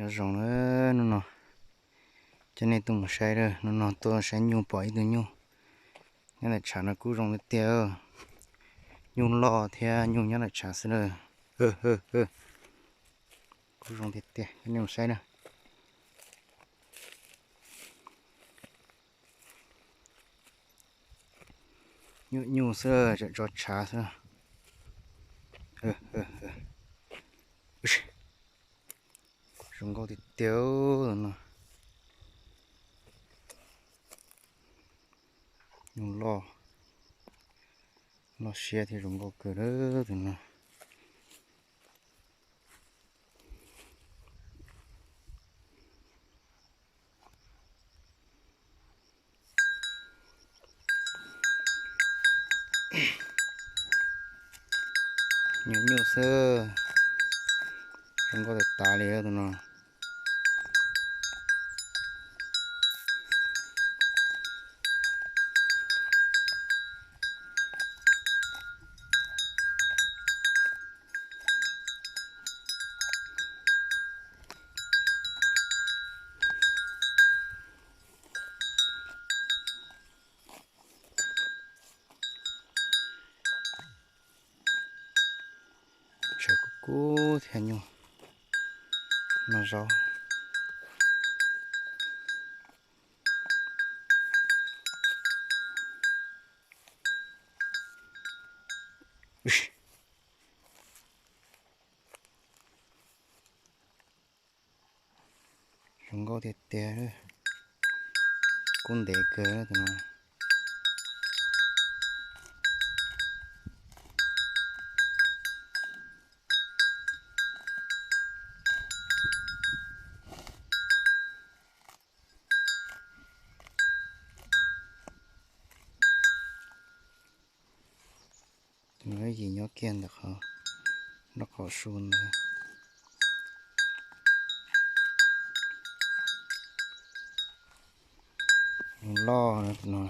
Nyob zoo na, hnub no coj nej tuaj mus saib, hnub no tuaj saib nyuj pom ib tug nyuj nyob ntawm tshav no kuj zoo tiag tiag. Nyuj loj thiab nyuj nyob ntawm tshav xwb na. Kuj zoo tiag tiag, coj nej mus saib na. Nyuj nyuj xwb, tseem tso tshav xwb. Zoo nkauj tiag tiag no. Nyuj loj, loj siab thiab zoo nkauj kawg tus no. Nyuj nyuj xwb, zoo nkauj tas tas li tus no. Tshav kub kub thiab nyuj noj zaub. Zoo nkauj tiag tiag, kub ntev kawg tus no. Tus no yim nyob kiag ntawm qhov, nraub qaum su ntawd. Nyuj loj no.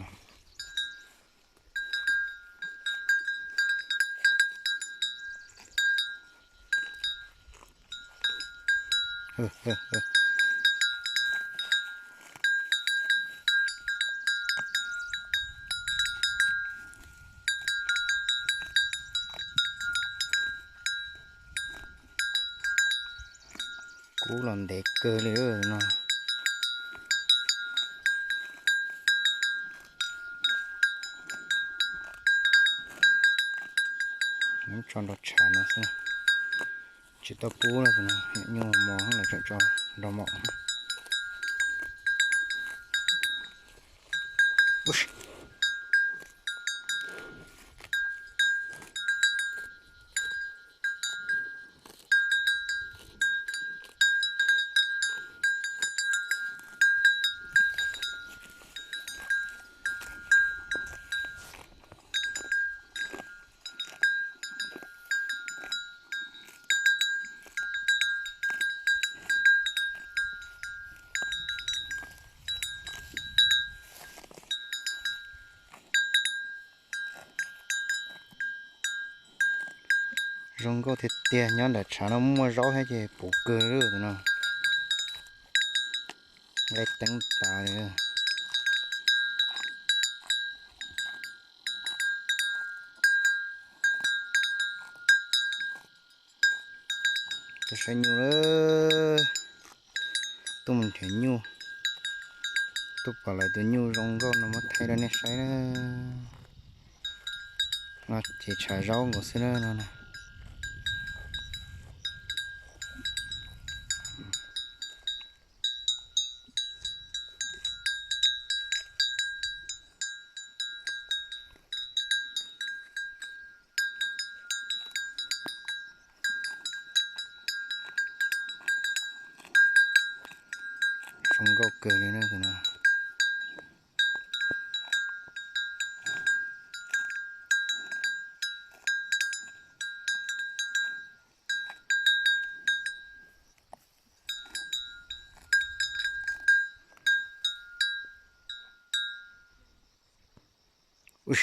Kub los ntev kawg li no. Tso nrog tshav no xwb, tsis tau pub no, nyuj mos lawv tseem tso nrog mos. Zoo nkauj tiag tiag, nyob ntawm tshav no muaj zaub thiab ces puv kawg li no. Nqaij teeb tas li. Tuaj saib nyuj lawm, tuaj mus nrhiav nyuj, tuaj pom lawv tus nyuj zoo nkauj no muab thaij rau nej saib na. No ces tshav zaub nkaus xwb na no na. Zoo nkauj kawg li na tus no. Ub,